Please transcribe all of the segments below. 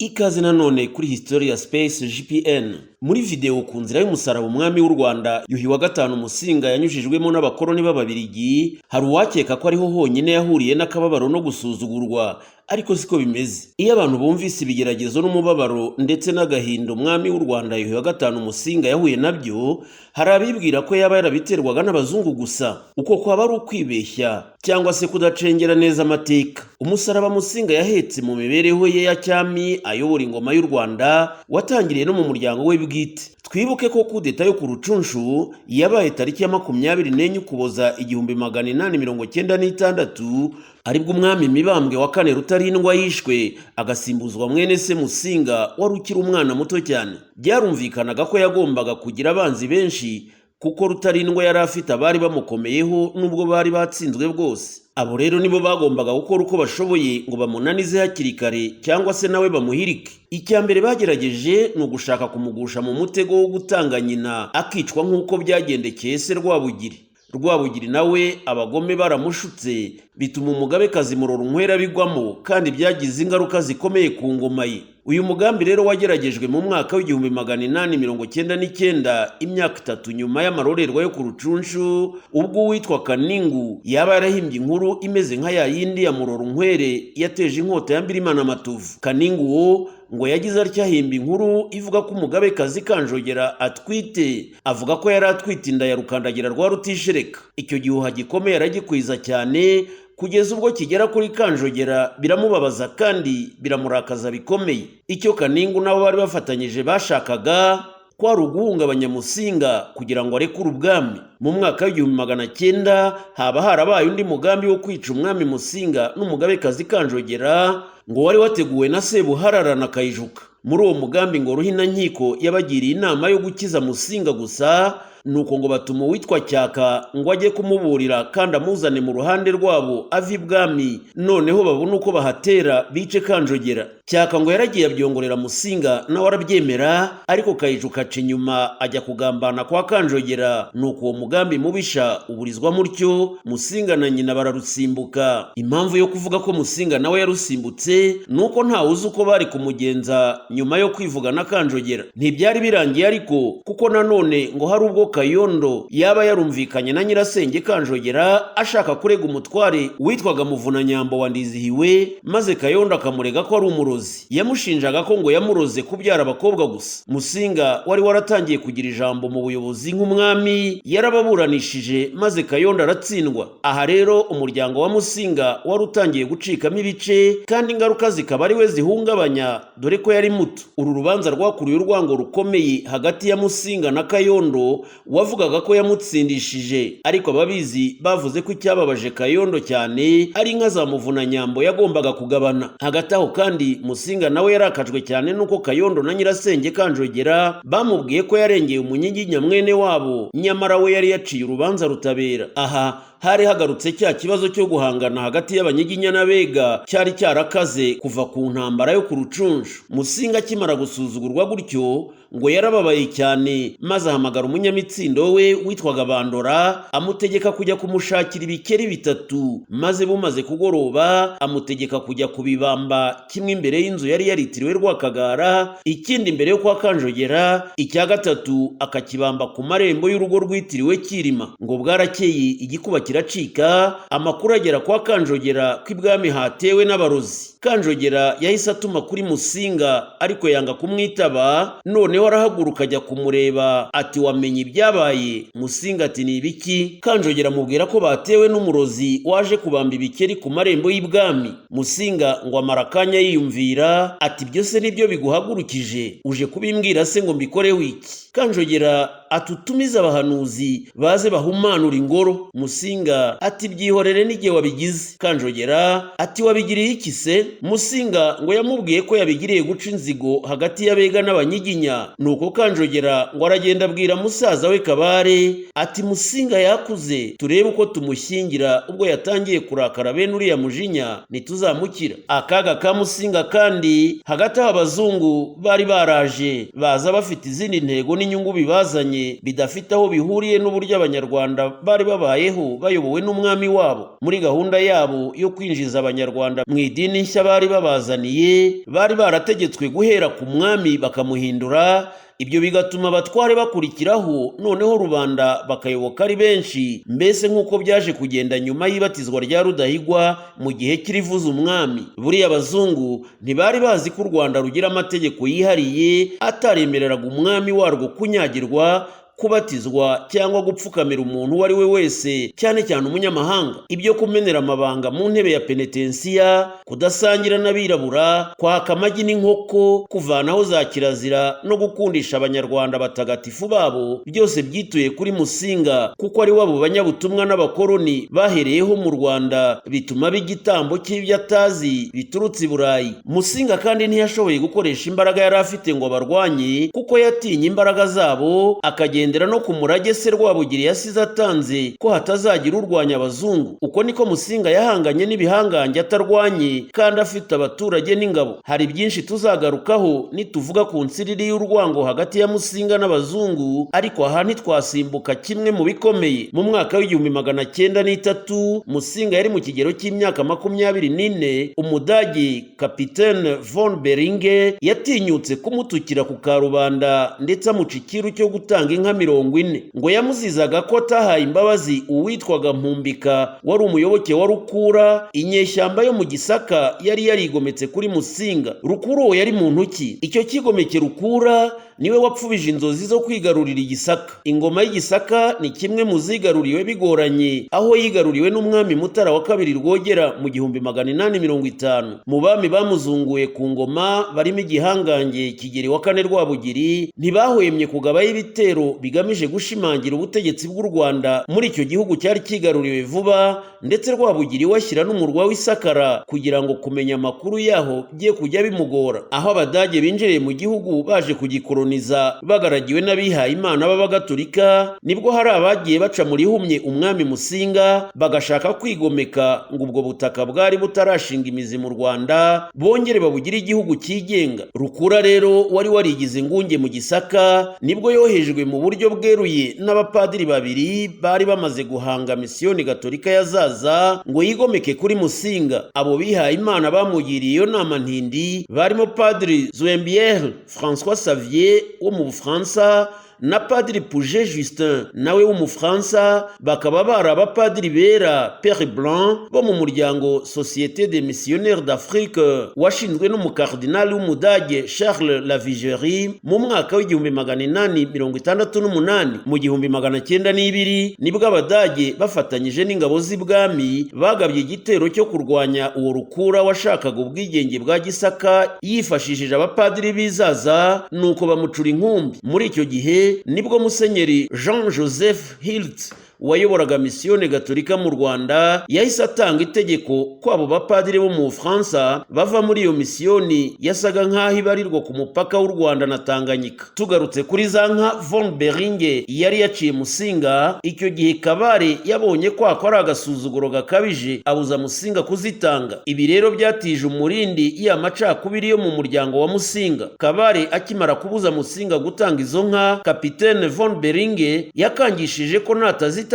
Ikaze nanone kuri Historia Space GPN. Muri video ku nzira y'umusaraba umwami w'u Rwanda Yuhi wa gatanu Musinga yanyujijwemo n'abakoloni b'Ababirigi, hari uwakeka ko ariho honyine yahuriye n'akababaro no gusuzugurwa, ariko siko bimeze. Iyo abantu bumvise ibigeragezo n'umubabaro ndetse n'agahinda umwami w'u Rwanda Yuhi wa gatanu Musinga yahuye nabyo, hari abibwira ko yaba yarabiterwaga n'abazungu gusa. Uko kwaba ari ukwibeshya cyangwa se kudacengera neza amateka. Umusaraba Musinga yahetse mu mibereho ye ya cyami ayobora ingoma y'u Rwanda watangiriye no mu muryango we bwite. Twibuke ko kudeta yo ku Rucunshu yabaye tariki ya 24 Ukuboza 1896, aribwo umwami Mibambwe wa kane Rutarindwa yishwe, agasimbuzwa mwene se Musinga wari ukiri umwana muto cyane. Byarumvikanaga ko yagombaga kugira abanzi benshi, kuko Rutarindwa yari afite abari bamukomeyeho nubwo bari batsinzwe bwose. Abo rero nibo bagombaga gukora uko bashoboye ngo bamunanize hakiri kare cyangwa se nawe bamuhirike. Icya mbere bagerageje ni ugushaka kumugusha mu mutego wo gutanga nyina akicwa nk'uko byagendekeye se Rwabugiri. Rwabugiri nawe abagome baramushutse, bituma umugabekazi Murorunkwera bigwamo, kandi byagize ingaruka zikomeye ku ngoma ye. Uyu mugambi rero wageragejwe mu mwaka w'1899, imyaka 3 nyuma y'amarorerwa yo ku Rucunshu, ubwo uwitwa Kaningu yaba yarahimbye inkuru imeze nka ya yindi ya Murorunkwere yateje inkota ya Mbirimana Matovu. Kaningu uwo ngo yagize atya ahimba inkuru ivuga ko umugabekazi Kanjogera atwite, avuga ko yari atwite inda ya Rukandagira rwa Rutishereka. Icyo gihuha gikomeye aragikwiza cyane kugeza ubwo kigera kuri Kanjogera, biramubabaza kandi biramurakaza bikomeye. Icyo Kaningu nabo bari bafatanyije bashakaga kwari uguhungabanya Musinga kugira ngo arekure ubwami. Mu mwaka w'1900 haba harabaye undi mugambi wo kwica umwami Musinga n'umugabekazi Kanjogera, ngo wari wateguwe na Sebuharara na Kayijuka. Muri uwo mugambi ngo Ruhinankiko yabagiriye inama yo gukiza Musinga gusa, nuko ngo batuma uwitwa Cyaka ngo ajye kumuburira kandi amuzane mu ruhande rwabo ava ibwami, noneho babone uko bahatera bice Kanjogera. Cyaka ngo yaragiye abyongorera Musinga, nawe arabyemera, ariko Kayijuka aca inyuma ajya kugambana kwa Kanjogera, nuko uwo mugambi mubisha uburizwa mutyo, Musinga na nyina bararusimbuka. Impamvu yo kuvuga ko Musinga nawe yarusimbutse ni uko ntawe uzi uko bari kumugenza nyuma yo kwivugana Kanjogera. Ntibyari birangiye ariko, kuko nanone ngo hari ubwo Kayondo yaba yarumvikanye na nyirasenge Kanjogera ashaka kurega umutware witwaga Muvunanyambo wa Ndizihiwe, maze Kayondo akamurega ko ari umurozi. Yamushinjaga ko ngo yamuroze kubyara abakobwa gusa. Musinga wari waratangiye kugira ijambo mu buyobozi nk'umwami yarababuranishije, maze Kayondo aratsindwa. Aha rero umuryango wa Musinga wari utangiye gucikamo ibice, kandi ingaruka zikaba ari we zihungabanya, dore ko yari muto. Uru rubanza rwakuruye urwango rukomeye hagati ya Musinga na Kayondo wavugaga ko yamutsindishije, ariko ababizi bavuze ko icyababaje Kayondo cyane ari inka za Muvunanyambo yagombaga kugabana. Hagati aho kandi Musinga nawe yarakajwe cyane nuko Kayondo na nyirasenge Kanjogera bamubwiye ko yarengeye umunyiginya mwene wabo, nyamara we yari yaciye urubanza rutabera. Aha hari hagarutse cya kibazo cyo guhangana hagati y'Abanyiginya n'Abega cyari cyarakaze kuva ku ntambara yo ku Rucunshu. Musinga akimara gusuzugurwa gutyo ngo yarababaye cyane, maze ahamagara umunyamitsindo we witwaga Bandora, amutegeka kujya kumushakira ibikeri 3, maze bumaze kugoroba amutegeka kujya kubibamba, kimwe imbere y'inzu yari yaritiriwe Rwakagara, ikindi imbere yo kwa Kanjogera, icya gatatu akakibamba ku marembo y'urugo rwitiriwe Kirima. Ngo bwarakeye igikuba kiracika, amakuru agera kwa Kanjogera ko ibwami hatewe n'abarozi. Kanjogera yahise atuma kuri Musinga ariko yanga kumwitaba, noneho arahaguruka ajya kumureba ati wamenye ibyabaye? Musinga ati ni ibiki? Kanjogera amubwira ko batewe n'umurozi waje kubamba ibikeri ku marembo y'ibwami. Musinga ngo amara akanya yiyumvira ati ibyo se nibyo biguhagurukije, uje kubimbwira se ngo mbikoreho iki? Kanjogera atutumize abahanuzi baze bahumanura ingoro. Musinga ati byihorere n'igihe wabigize. Kanjogera ati wabigiriye iki se? Musinga ngo yamubwiye ko yabigiriye guca inzigo hagati y'Abega n'Abanyiginya. Nuko Kanjogera ngo aragenda abwira musaza we Kabare ati Musinga yakuze, turebe uko tumushyingira, ubwo yatangiye kurakara bene uriya mujinya ntituzamukira. Akaga ka Musinga kandi hagati aho abazungu bari baraje baza bafite izindi ntego n'inyungu bibazanye. bazanye bidafite aho bihuriye n'uburyo Abanyarwanda bari babayeho bayobowe n'umwami wabo. Muri gahunda yabo yo kwinjiza Abanyarwanda mu idini nshya bari babazaniye, bari barategetswe guhera ku mwami bakamuhindura. Ibyo bigatuma abatware bakurikiraho, noneho rubanda bakayoboka ari benshi, mbese nk'uko byaje kugenda nyuma y'ibatizwa rya Rudahigwa mu gihe cy'irivuza umwami. Buriya abazungu ntibari bazi ko u Rwanda rugira amategeko yihariye ataremereraga umwami warwo kunyagirwa, kubatizwa cyangwa gupfukamira umuntu uwo ari we wese, cyane cyane umunyamahanga. Ibyo kumenera amabanga mu ntebe ya penetensiya, kudasangira n'abirabura, kwaka amagi n'inkoko, kuvanaho za kirazira no gukundisha Abanyarwanda batagatifu babo, byose byituye kuri Musinga, kuko ari wabo banyabutumwa n'abakoloni bahereyeho mu Rwanda, bituma b'igitambo cy'ibyo atazi biturutse i Burayi. Musinga kandi ntiyashoboye gukoresha imbaraga yari afite ngo abarwanye, kuko yatinye imbaraga zabo, akagenda no ku murage se Rwabugiri yasize atanze ko hatazagira urwanya abazungu. Uko niko Musinga yahanganye n'ibihangange atarwanye kandi afite abaturage n'ingabo. Hari byinshi tuzagarukaho nituvuga ku nsiriri y'urwango hagati ya Musinga n'abazungu, ariko aha ntitwasimbuka kimwe mu bikomeye. Mu mwaka w'1903, Musinga yari mu kigero cy'imyaka 24. Umudage Kapitene von Beringe yatinyutse kumutukira ku karubanda, ndetse amuca ikiru cyo gutanga inka 40. Ngo yamuzizaga ko atahaye imbabazi uwitwaga Mpumbika, wari umuyoboke wa Rukura, inyeshyamba yo mu Gisaka yari yarigometse kuri Musinga. Rukura uwo yari muntu ki? Icyo kigomeke Rukura niwe wapfubije inzozi zo kwigarurira Igisaka. Ingoma y'Igisaka ni kimwe mu zigaruriwe bigoranye, aho yigaruriwe n'umwami Mutara wa kabiri Rwogera mu 1850. Mu bami bamuzunguye ku ngoma barimo igihangange Kigeli wa kane Rwabugiri, ntibahwemye kugabayo ibitero bigamije gushimangira ubutegetsi bw'u Rwanda muri icyo gihugu cyari kigaruriwe vuba, ndetse Rwabugiri washyira n'umurwa w'Isakara kugira ngo kumenya amakuru yaho bye kujya bimugora. Aho Abadage binjiriye mu gihugu baje kugikoloniza bagaragiwe n'abihaye Imana b'Abagatolika, nibwo hari abagiye baca mu rihumye umwami Musinga, bagashaka kwigomeka ngo ubwo butaka bwari butarashinga imizi mu Rwanda bongere babugire igihugu cyigenga. Rukura rero wari warigize ingunge mu Gisaka, nibwo yohejwe mu buryo bweruye n'abapadiri babiri bari bamaze guhanga misiyoni gatolika ya Zaza ngo yigomeke kuri Musinga. Abo bihaye Imana bamugiriye iyo nama ntindi barimo Padiri Zwembier François Xavier wo mu Bufaransa na Padiri Pouget Justin nawe w'Umufaransa, bakaba bari abapadiri bera, Père Blanc, bo mu muryango Société des Missionnaires d'Afrique washinzwe n'umukardinali w'Umudage Charles Lavigerie mu mwaka w'1868. Mu 1902 nibwo Abadage bafatanyije n'ingabo z'ibwami bagabye igitero cyo kurwanya uwo Rukura washakaga ubwigenge bwa Gisaka yifashishije abapadiri b'izaza, nuko bamucura inkumbi. Muri icyo gihe nibwo Musenyeri Jean Joseph Hilt wayoboraga misiyoni gatolika mu Rwanda yahise atanga itegeko ko abo bapadiri bo mu Bufaransa bava muri iyo misiyoni yasaga nk'aho ibarirwa ku mupaka w'u Rwanda na Tanganyika. Tugarutse kuri za nka von Beringe yari yaciye Musinga, icyo gihe Kabare yabonye ko ako ari agasuzuguro gakabije, abuza Musinga kuzitanga. Ibi rero byatije umurindi ya macakubiri yo mu muryango wa Musinga. Kabare akimara kubuza Musinga gutanga izo nka, Kapitene von Beringe yakangishije ko natazitanga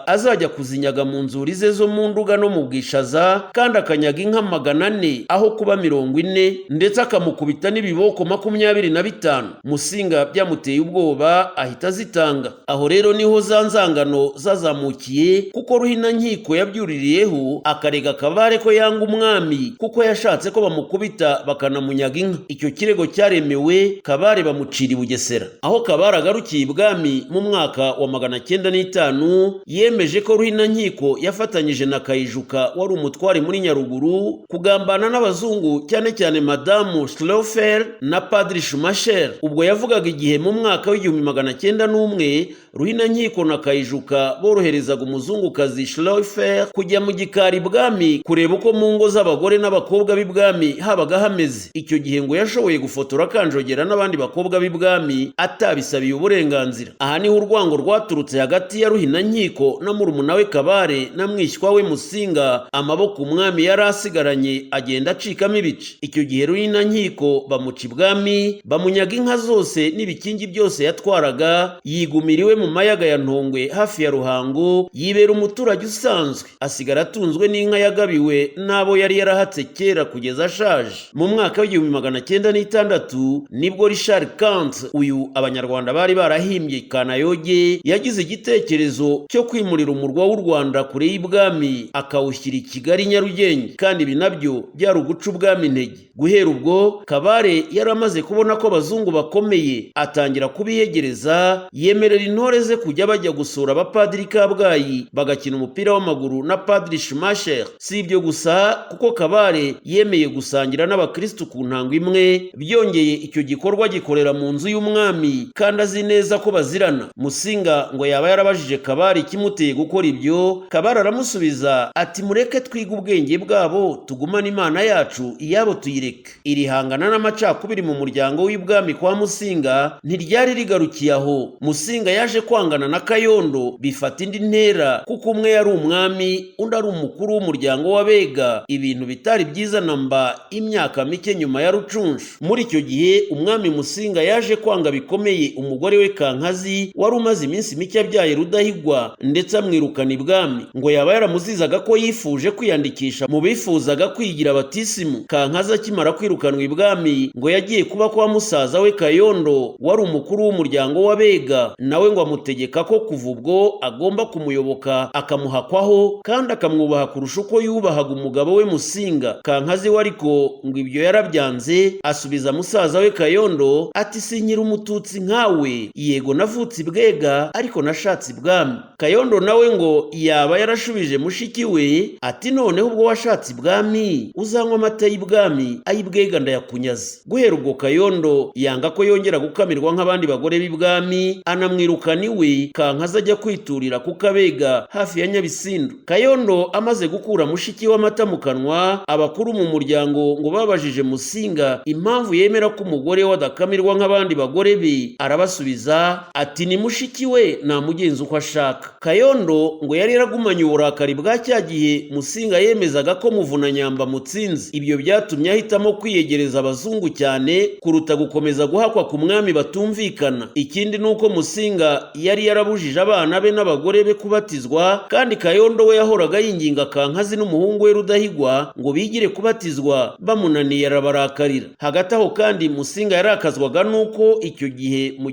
azajya kuzinyaga mu nzuri ze zo mu Nduga no mu Bwishaza, kandi akanyaga inka 400 aho kuba 40, ndetse akamukubita n'ibiboko 25. Musinga byamuteye ubwoba, ahita azitanga. Aho rero niho za nzangano zazamukiye, kuko Ruhinankiko yabyuririyeho akarega Kabare ko yanga umwami, kuko yashatse ko bamukubita bakanamunyaga inka. Icyo kirego cyaremewe, Kabare bamucira i Bugesera. Aho Kabare agarukiye ibwami mu mwaka wa 905, yemeje ko Ruhinankiko yafatanyije na Kayijuka wari umutware muri Nyaruguru kugambana n'abazungu, cyane cyane Madamu Schlofer na Padiri Schumacher. Ubwo yavugaga igihe mu mwaka w'1901. Ruhinankiko na Kayijuka boroherezaga umuzungukazi Schleifer kujya mu gikari ibwami kureba uko mu ngo z'abagore n'abakobwa b'ibwami habaga hameze. Icyo gihe ngo yashoboye gufotora Kanjogera n'abandi bakobwa b'ibwami atabisabiye uburenganzira. Aha niho urwango rwaturutse hagati ya Ruhinankiko na murumuna we Kabare na mwishywa we Musinga, amaboko umwami yari asigaranye agenda acikamo ibice. Icyo gihe Ruhinankiko bamuca ibwami, bamunyaga inka zose n'ibikingi byose yatwaraga, yigumira iwe mu mayaga ya Ntongwe hafi ya Ruhango, yibera umuturage usanzwe, asigara atunzwe n'inka yagabiwe n'abo yari yarahatse kera kugeza ashaje. Mu mwaka w'1906 nibwo Richard Kant, uyu abanyarwanda bari barahimbye Kanayoge, yagize igitekerezo cyo kwimurira umurwa w'u Rwanda kure y'ibwami akawushyira i Kigali Nyarugenge, kandi ibi nabyo byari uguca ubwami intege. Guhera ubwo Kabare yari amaze kubona ko abazungu bakomeye, atangira kubiyegereza, yemerera intore ze kujya bajya gusura abapadiri Kabgayi bagakina umupira w'amaguru na Padiri Schumacher. Si ibyo gusa, kuko Kabare yemeye gusangira n'abakristu ku ntango imwe, byongeye icyo gikorwa gikorera mu nzu y'umwami kandi azi neza ko bazirana. Musinga ngo yaba yarabajije Kabare ikimuteye gukora ibyo, Kabare aramusubiza ati mureke twige ubwenge bwabo, tugumane Imana yacu, iyabo tuyireke. Iri hangana n'amacakubiri mu muryango w'ibwami kwa Musinga ntiryari rigarukiye aho. Musinga yaje kwangana na Kayondo bifata indi ntera, kuko umwe yari umwami undi ari umukuru w'umuryango w'Abega, ibintu bitari byiza na mba imyaka mike nyuma ya Rucunshu. Muri icyo gihe umwami Musinga yaje kwanga bikomeye umugore we Kankazi wari umaze iminsi mike abyaye Rudahigwa, ndetse amwirukana ibwami. Ngo yaba yaramuzizaga ko yifuje kwiyandikisha mu bifuzaga kwigira batisimu. Kankazi akimara kwirukanwa ibwami ngo yagiye kuba kwa musaza we Kayondo wari umukuru w'umuryango w'Abega, nawe ngo amutegeka ko kuva ubwo agomba kumuyoboka akamuhakwaho kandi akamwubaha kurusha uko yubahaga umugabo we Musinga. Kankazi we ariko ngo ibyo yarabyanze, asubiza musaza we Kayondo ati sinkiri umututsi nkawe, yego navutse ibwega ariko nashatse ibwami. Kayondo nawe ngo yaba yarashubije mushiki we ati noneho ubwo washatse ibwami uzanywa amata y'ibwami, ay'ibwega ndayakunyaze. Guhera ubwo Kayondo yanga ko yongera gukamirwa nk'abandi bagore b'ibwami, anamwirukana iwe. Kankazi ajya kwiturira ku Kabega hafi ya Nyabisindu. Kayondo amaze gukura mushiki w'amata mu kanwa, abakuru mu muryango ngo babajije Musinga impamvu yemera ko umugore we adakamirwa nk'abandi bagore be, arabasubiza ati ni mushiki we namugenza uko ashaka. Kayondo ngo yari yaragumanye uburakari bwa cya gihe Musinga yemezaga ko Muvunanyamba mutsinze. Ibyo byatumye ahitamo kwiyegereza abazungu cyane kuruta gukomeza guhakwa ku mwami batumvikana. Ikindi ni uko Musinga yari yarabujije abana be n'abagore be kubatizwa, kandi Kayondo we yahoraga yinginga Kankazi n'umuhungu we Rudahigwa ngo bigire kubatizwa, bamunaniye arabarakarira. Hagati aho kandi Musinga yarakazwaga n'uko icyo gihe mu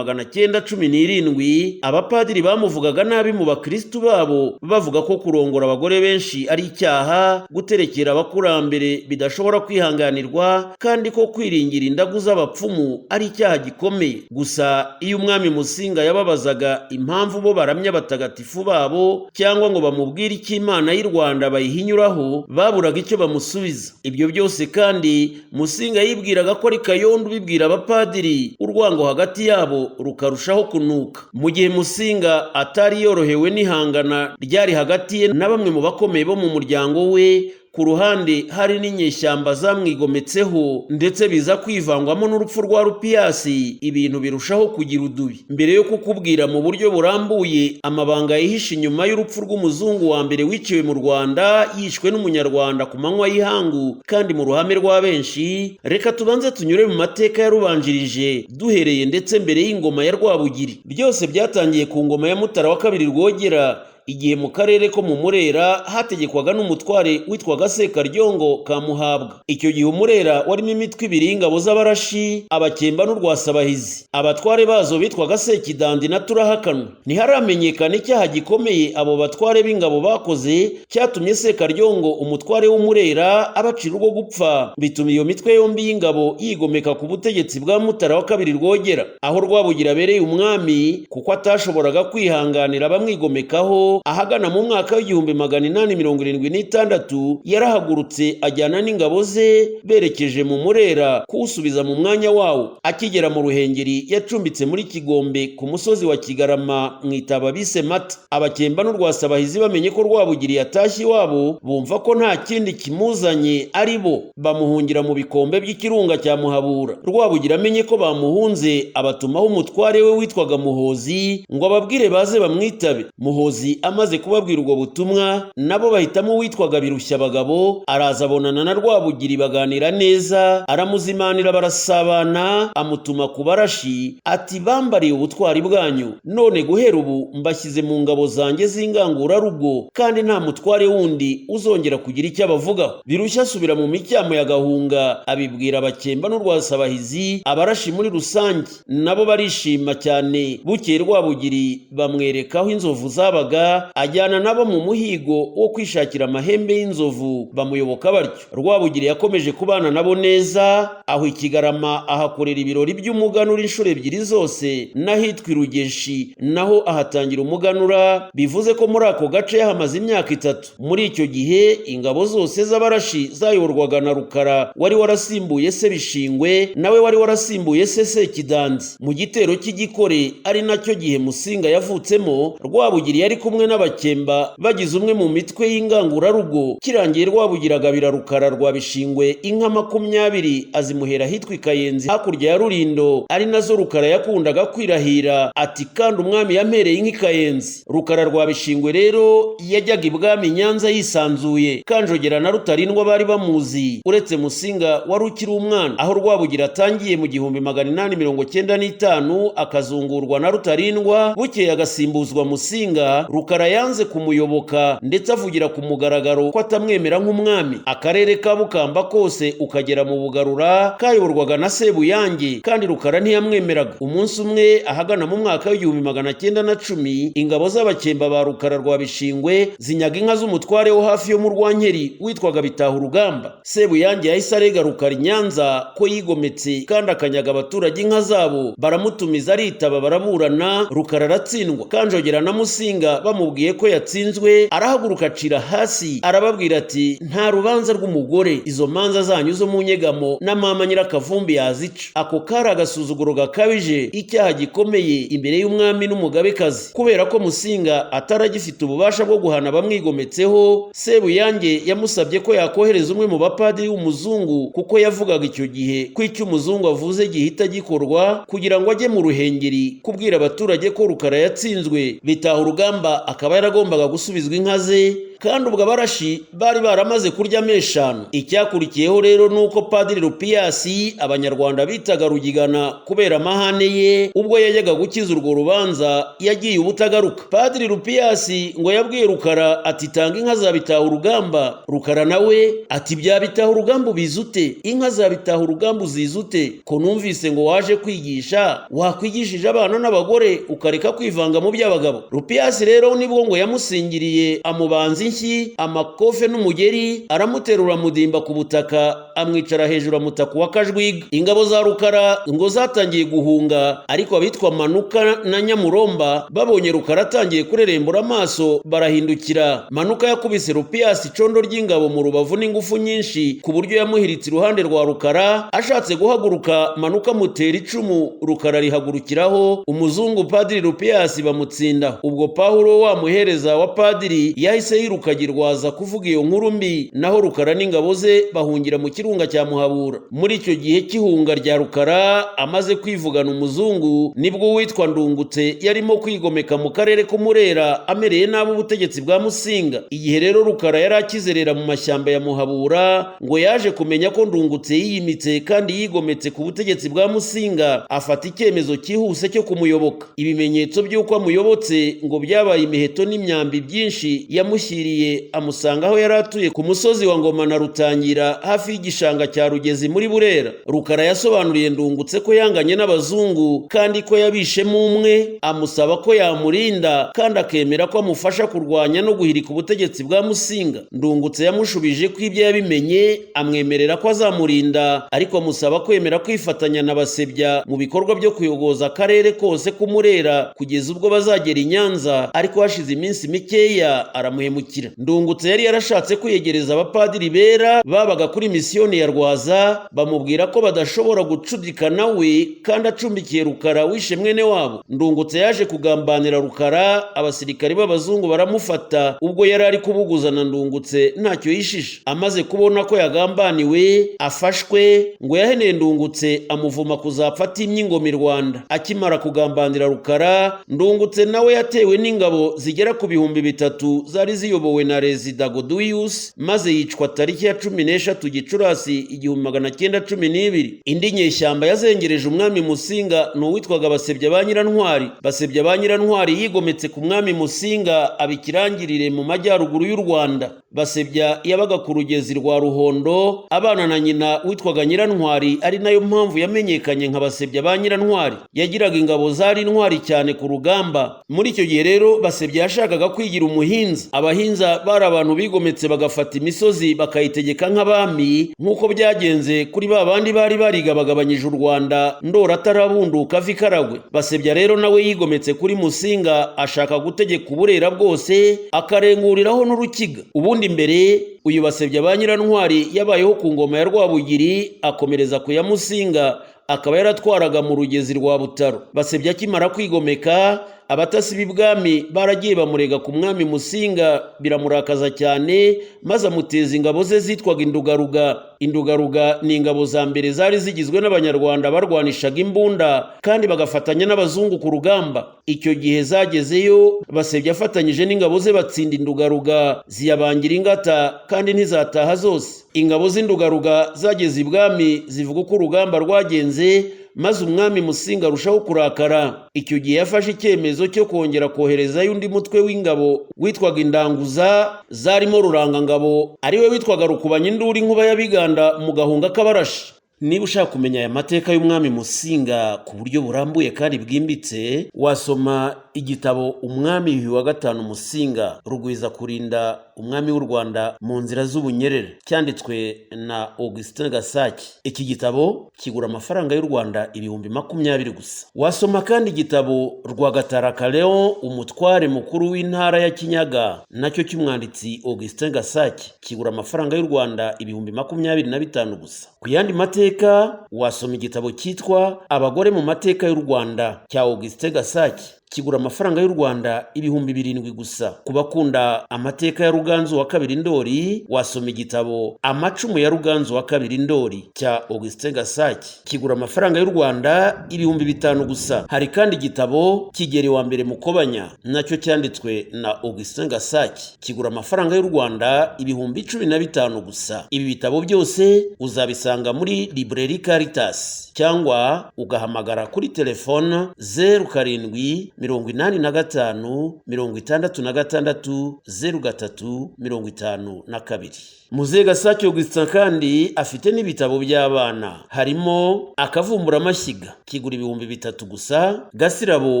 1917 abapadiri bamuvugaga nabi mu bakristu babo, bavuga ko kurongora abagore benshi ari icyaha, guterekera abakurambere bidashobora kwihanganirwa, kandi ko kwiringira indagu z'abapfumu ari icyaha gikomeye. Gusa iyo umwami Musinga yababazaga impamvu bo baramya abatagatifu babo cyangwa ngo bamubwire icyo Imana y'u Rwanda bayihinyuraho, baburaga icyo bamusubiza. Ibyo byose kandi Musinga yibwiraga ko ari Kayondo ubibwira abapadiri, urwango hagati yabo rukarushaho kunuka. Mu gihe Musinga atari yorohewe n'ihangana ryari hagati ye na bamwe mu bakomeye bo mu muryango we, ku ruhande hari n'inyeshyamba zamwigometseho, ndetse biza kwivangwamo n'urupfu rwa Rupiyasi, ibintu birushaho kugira udubi. Mbere yo kukubwira mu buryo burambuye amabanga yihishe inyuma y'urupfu rw'umuzungu wa mbere wiciwe mu Rwanda yishwe n'umunyarwanda ku manywa y'ihangu kandi mu ruhame rwa benshi, reka tubanze tunyure mu mateka yarubanjirije, duhereye ndetse mbere y'ingoma ya Rwabugiri. Byose byatangiye ku ngoma ya Mutara wa kabiri Rwogera, igihe mu karere ko mu Murera hategekwaga n'umutware witwaga Sekaryongo Kamuhabwa. Icyo gihe Umurera warimo imitwe ibiri y'ingabo z'Abarashi, Abakemba n'Urwasabahizi. Abatware bazo bitwaga Sekidandi na Turahakanwa. Ntiharamenyekana icyaha gikomeye abo batware b'ingabo bakoze cyatumye Sekaryongo umutware w'Umurera abacira urwo gupfa, bituma iyo mitwe yombi y'ingabo yigomeka ku butegetsi bwa Mutara wa kabiri Rwogera, aho Rwabugira abereye umwami, kuko atashoboraga kwihanganira abamwigomekaho. rero ahagana mu mwaka w'1876 yarahagurutse ajyana n'ingabo ze berekeje mu Murera kuwusubiza mu mwanya wawo. Akigera mu Ruhengeri yacumbitse muri Kigombe ku musozi wa Kigarama mu itaba bise Mata. Abakemba n'Urwasabahizi bamenye ko Rwabugiri yatashye iwabo, bumva ko nta kindi kimuzanye ari bo, bamuhungira mu bikombe by'ikirunga cya Muhabura. Rwabugiri amenye ko bamuhunze, abatumaho umutware we witwaga Muhozi ngo ababwire baze bamwitabe. Muhozi amaze kubabwira ubwo butumwa, nabo bahitamo uwitwaga Birushyabagabo, araza abonana na Rwabugiri baganira neza, aramuzimanira barasabana, amutuma ku barashi ati: "Bambariye ubutwari bwanyu, none guhera ubu mbashyize mu ngabo zanjye z'ingangurarugo, kandi nta mutware wundi uzongera kugira icyo abavugaho." Birushya asubira mu micyamo ya Gahunga, abibwira Abakemba n'Urwasabahizi, abarashi muri rusange, nabo barishima cyane. Bukeye Rwabugiri bamwereka aho inzovu zabaga, ajyana nabo mu muhigo wo kwishakira amahembe y'inzovu, bamuyoboka batyo. Rwabugiri yakomeje kubana nabo neza aho i Kigarama, ahakorera ibirori by'umuganura inshuro ebyiri zose, n'ahitwa i Rugeshi naho ahatangira umuganura, bivuze ko muri ako gace yahamaze imyaka 3. Muri icyo gihe ingabo zose z'abarashi zayoborwaga na Rukara wari warasimbuye se Bishingwe, nawe wari warasimbuye se Sekidanzi. Mu gitero cy'Igikore, ari nacyo gihe Musinga yavutsemo, Rwabugiri yari kumwe n'Abakemba bagize umwe mu mitwe y'ingangurarugo. Kirangiye Rwabugiri agabira Rukara rwa Bishingwe inka 20, azimuhera ahitwa i Kayenzi hakurya ya Rulindo, ari nazo Rukara yakundaga kwirahira ati: "Kandi umwami yampereye inka i Kayenzi." Rukara rwa Bishingwe rero yajyaga ibwami Nyanza yisanzuye. Kanjogera na Rutarindwa bari bamuzi, uretse Musinga wari ukiri umwana. Aho Rwabugiri atangiye mu 1895 akazungurwa na Rutarindwa, bukeye agasimbuzwa Musinga, Rukara yanze kumuyoboka, ndetse avugira ku mugaragaro ko atamwemera nk'umwami. Akarere ka Bukamba kose ukagera mu Bugarura kayoborwaga na Sebuyange, kandi Rukara ntiyamwemeraga. Umunsi umwe ahagana mu mwaka w'1910, ingabo z'Abakemba ba Rukara rwa Bishingwe zinyaga inka z'umutware wo hafi yo mu Rwankeri witwaga Bitaha Urugamba. Sebuyange yahise arega Rukara i Nyanza ko yigometse kandi akanyaga abaturage inka zabo, baramutumiza aritaba, baraburana, Rukara aratsindwa. Kanjogera na Musinga bamubwiye ko yatsinzwe, arahaguruka acira hasi arababwira ati: "Nta rubanza rw'umugore, izo manza zanyu zo mu nyegamo na mama Nyirakavumbi yazica." Ako kari agasuzuguro gakabije, icyaha gikomeye imbere y'umwami n'umugabekazi. Kubera ko Musinga ataragifite ububasha bwo guhana abamwigometseho, Sebuyange yamusabye ko yakohereza umwe mu bapadiri w'umuzungu, kuko yavugaga icyo gihe ko icyo umuzungu avuze gihita gikorwa, kugira ngo ajye mu Ruhengeri kubwira abaturage ko Rukara yatsinzwe, Bitaha Urugamba akaba yaragombaga gusubizwa inka ze, kandi ubwo abarashi bari baramaze kuryamo 5. Icyakurikiyeho rero ni uko Padiri Rupiyasi, Abanyarwanda bitaga Rugigana kubera amahane ye, ubwo yajyaga gukiza urwo rubanza yagiye ubutagaruka. Padiri Rupiyasi ngo yabwiye Rukara ati: "Tanga inka za Bitaha Urugamba." Rukara nawe ati: "Bya Bitaha Urugamba ubizi ute? Inka za Bitaha Urugamba uzizi ute? Ko numvise ngo waje kwigisha, wakwigishije abana n'abagore ukareka kwivanga mu by'abagabo?" Rupiyasi rero nibwo ngo yamusingiriye, amubanza inshyi, amakofe n'umugeri, aramuterura amudimba ku butaka, amwicara hejuru, amutaka wa Kajwiga. Ingabo za Rukara ngo zatangiye guhunga, ariko abitwa Manuka na Nyamuromba babonye Rukara atangiye kurerembura amaso barahindukira. Manuka yakubise Rupiyasi icondo ry'ingabo mu rubavu n'ingufu nyinshi, ku buryo yamuhiritse iruhande rwa Rukara. Ashatse guhaguruka, Manuka amutera icumu, Rukara rihagurukiraho, umuzungu Padiri Rupiyasi bamutsinda. Ubwo Pawulo wa muhereza wa padiri yahise yirukagirwaza kuvuga iyo nkuru mbi, naho Rukara n'ingabo ze bahungira mu kirunga cya Muhabura. Muri icyo gihe cy'ihunga rya Rukara amaze kwivugana umuzungu, nibwo uwitwa Ndungutse yarimo kwigomeka mu karere k'Umurera, amereye nabi ubutegetsi bwa Musinga. Igihe rero Rukara yari akizerera mu mashyamba ya Muhabura, ngo yaje kumenya ko Ndungutse yiyimitse kandi yigometse ku butegetsi bwa Musinga, afata icyemezo cyihuse cyo kumuyoboka. Ibimenyetso by'uko amuyobotse ngo byabaye imiheto n'imyambi byinshi yamushyiriye. Yaramwiyitiriye amusanga aho yari atuye ku musozi wa Ngoma na Rutangira, hafi y'igishanga cya Rugezi muri Burera. Rukara yasobanuriye Ndungutse ko yanganye n'abazungu kandi ko yabishemo umwe, amusaba ko yamurinda kandi akemera ko amufasha kurwanya no guhirika ubutegetsi bwa Musinga. Ndungutse yamushubije ko ibyo yabimenye, amwemerera ko azamurinda, ariko amusaba kwemera kwifatanya na Basebya mu bikorwa byo kuyogoza akarere kose k'Umurera kugeza ubwo bazagera i Nyanza. Ariko hashize iminsi mikeya aramuhemukira. Ndungutse yari yarashatse kwiyegereza abapadiri bera babaga kuri misiyoni ya Rwaza, bamubwira ko badashobora gucudika nawe kandi acumbikiye Rukara wishe mwene wabo. Ndungutse yaje kugambanira Rukara, abasirikari b'abazungu baramufata ubwo yari ari kubuguza na Ndungutse ntacyo yishisha. Amaze kubona ko yagambaniwe afashwe, ngo yaheneye Ndungutse amuvuma kuzapfa atimye ingoma i Rwanda. Akimara kugambanira Rukara, Ndungutse nawe yatewe n'ingabo zigera ku 3000 zari ziyobowe na Rezida Godoyus, maze yicwa tariki ya 13 Gicurasi 1912. Indi nyeshyamba yazengereje umwami Musinga ni uwitwaga Basebya ba Nyirantwari. Basebya ba Nyirantwari yigometse ku mwami Musinga aba ikirangirire mu majyaruguru y'u Rwanda. Basebya yabaga ku rugezi rwa Ruhondo abana na nyina witwaga Nyirantwari, ari nayo mpamvu yamenyekanye nka Basebya ba Nyirantwari. Yagiraga ingabo zari intwari cyane ku rugamba. Muri icyo gihe rero Basebya yashakaga kwigira umuhinza. Abahinza bari abantu bigometse bagafata imisozi bakayitegeka nk'abami, nk'uko byagenze kuri ba bandi bari barigabagabanyije u Rwanda Ndora atarabunduka ava i Karagwe. Basebya rero nawe yigometse kuri Musinga, ashaka gutegeka Uburera bwose akarenguriraho n'Urukiga. Ubundi mbere uyu Basebya ba Nyirantwari yabayeho ku ngoma ya Rwabugiri, akomereza ku ya Musinga, akaba yaratwaraga mu rugezi rwa Butaro. Basebya akimara kwigomeka, abatasi b'ibwami baragiye bamurega ku mwami Musinga, biramurakaza cyane, maze amuteza ingabo ze zitwaga Indugaruga. Indugaruga ni ingabo za mbere zari zigizwe n'Abanyarwanda barwanishaga imbunda kandi bagafatanya n'abazungu ku rugamba. Icyo gihe zagezeyo, Basebya afatanyije n'ingabo ze batsinda Indugaruga, ziyabangira ingata kandi ntizataha zose. Ingabo z'Indugaruga zageze ibwami zivuga uko urugamba rwagenze, maze umwami Musinga arushaho kurakara. Icyo gihe yafashe icyemezo cyo kongera koherezayo undi mutwe w'ingabo witwaga Indanguza, zarimo Rurangangabo ariwe witwaga Rukubanyinduru inkuba y'Abiganda mu Gahunga k'Abarashi. Niba ushaka kumenya aya mateka y'umwami Musinga ku buryo burambuye kandi bwimbitse, wasoma igitabo Umwami Yuhi wa Gatanu Musinga Rugwiza Kurinda, umwami w'u Rwanda mu nzira z'ubunyerere, cyanditswe na Augustin Gasaki. Iki gitabo kigura amafaranga y'u Rwanda 20,000 gusa. Wasoma kandi igitabo Rwagataraka Leon, umutware mukuru w'intara ya Kinyaga, nacyo cy'umwanditsi Augustin Gasaki, kigura amafaranga y'u Rwanda 25,000 gusa. Ku yandi mateka, wasoma igitabo cyitwa Abagore mu mateka y'u Rwanda cya Augustin Gasaki, kigura amafaranga y'u Rwanda 7,000 gusa. Ku bakunda amateka ya Ruganzu wa Kabiri Ndori, wasoma igitabo Amacumu ya Ruganzu wa Kabiri Ndori cya Augustin Gasaki, kigura amafaranga y'u Rwanda 5,000 gusa. Hari kandi igitabo Kigeri wa Mbere Mukobanya, nacyo cyanditswe na Augustin Gasaki, kigura amafaranga y'u Rwanda 15,000 gusa. Ibi bitabo byose uzabisanga muri Librairie Caritas cyangwa ugahamagara kuri telefone 07 85 66 03 52. Muzehe Gasake Augustin kandi afite n'ibitabo by'abana, harimo Akavumburamashyiga kigura 3,000 gusa, Gasirabo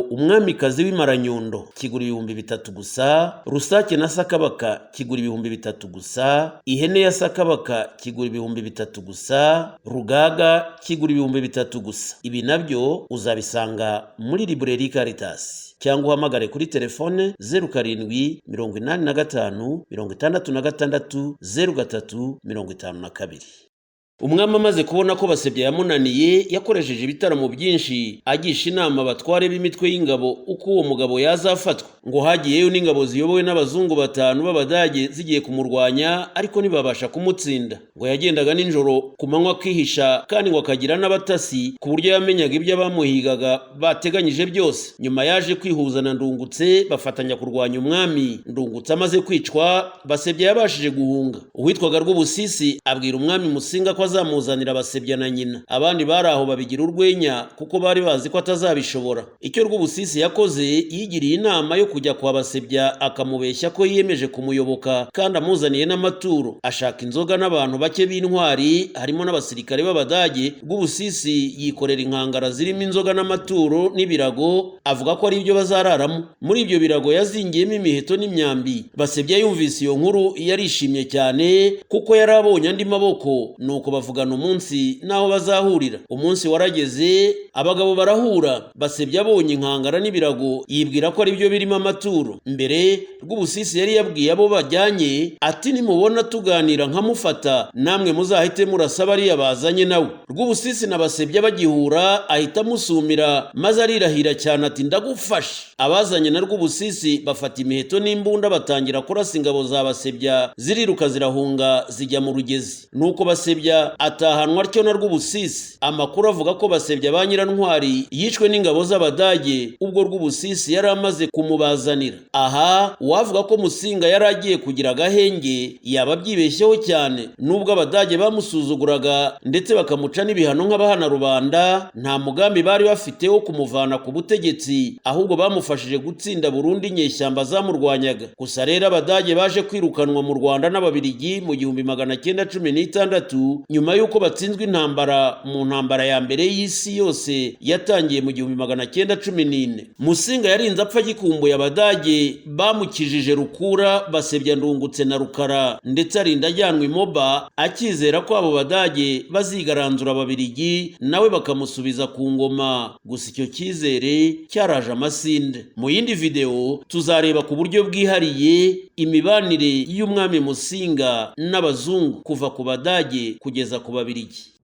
umwamikazi w'Imaranyundo kigura 3,000 gusa, Rusake na Sakabaka kigura 3,000 gusa, Ihene ya Sakabaka kigura 3,000 gusa, Rugaga kigura 3,000 gusa. Ibi nabyo uzabisanga muri Librairie Caritas cyangwa uhamagare kuri telefone 07 85 66 03 52. Umwami amaze kubona ko Basebya yamunaniye, yakoresheje ibitaramo byinshi agisha inama abatware b'imitwe y'ingabo uko uwo mugabo yazafatwa. Ngo hagiyeyo n'ingabo ziyobowe n'abazungu batanu b'Abadage zigiye kumurwanya, ariko ntibabasha kumutsinda. Ngo yagendaga nijoro, ku manywa akihisha, kandi ngo akagira n'abatasi ku buryo yamenyaga ibyo abamuhigaga bateganyije byose. Nyuma yaje kwihuza na Ndungutse bafatanya kurwanya umwami. Ndungutse amaze kwicwa, Basebya yabashije guhunga. Uwitwaga Rwubusisi abwira umwami Musinga ko azamuzanira Basebya na nyina. Abandi bari aho babigira urwenya kuko bari bazi ko atazabishobora. Icyo Rwubusisi yakoze, yigiriye inama yo kujya kwa Basebya akamubeshya ko yiyemeje kumuyoboka kandi amuzaniye n'amaturo. Ashaka inzoga n'abantu bake b'intwari harimo n'abasirikare b'Abadage. Rwubusisi yikorera inkangara zirimo inzoga n'amaturo n'ibirago, avuga ko ari ibyo bazararamo. Muri ibyo birago yazingiyemo imiheto n'imyambi. Basebya yumvise iyo nkuru yarishimye cyane kuko yari abonye andi maboko. Nuko bavugana umunsi n'aho bazahurira. Umunsi warageze, abagabo barahura. Basebya abonye inkangara n'ibirago yibwira ko ari byo birimo amaturo. Mbere Rwubusisi yari yabwiye abo bajyanye ati: "Nimubona tuganira nkamufata, namwe muzahite murasa bariya bazanye nawe." Rwubusisi na Basebya bagihura ahita amusumira maze arirahira cyane ati: "Ndagufashe." Abazanye na Rwubusisi bafata imiheto n'imbunda batangira kurasa ingabo za Basebya, ziriruka zirahunga zijya mu Rugezi. Nuko Basebya atahanwa atyo na Rwubusisi. Amakuru avuga ko Basebya ba Nyirantwari yishwe n'ingabo z'Abadage ubwo Rwubusisi yari amaze kumubazanira. Aha uwavuga ko Musinga yari agiye kugira agahenge yaba abyibeshyeho cyane. Nubwo Abadage bamusuzuguraga ndetse bakamuca n'ibihano nk'abahana rubanda, nta mugambi bari bafite wo kumuvana ku butegetsi, ahubwo bamufashije gutsinda burundu inyeshyamba zamurwanyaga. Gusa rero Abadage baje kwirukanwa mu Rwanda n'Ababirigi mu 1916, nyuma y'uko batsinzwe intambara mu ntambara ya mbere y'isi yose yatangiye mu 1914. Musinga yarinze apfa agikumbuye Abadage bamukijije Rukura, Basebya, Ndungutse na Rukara, ndetse arinda ajyanwa i Moba akizera ko abo Badage bazigaranzura Ababirigi nawe bakamusubiza ku ngoma. Gusa icyo cyizere cyaraje amasinde. Mu yindi videwo tuzareba ku buryo bwihariye imibanire y'umwami Musinga n'abazungu kuva ku Badage kugeza ku Babirigi.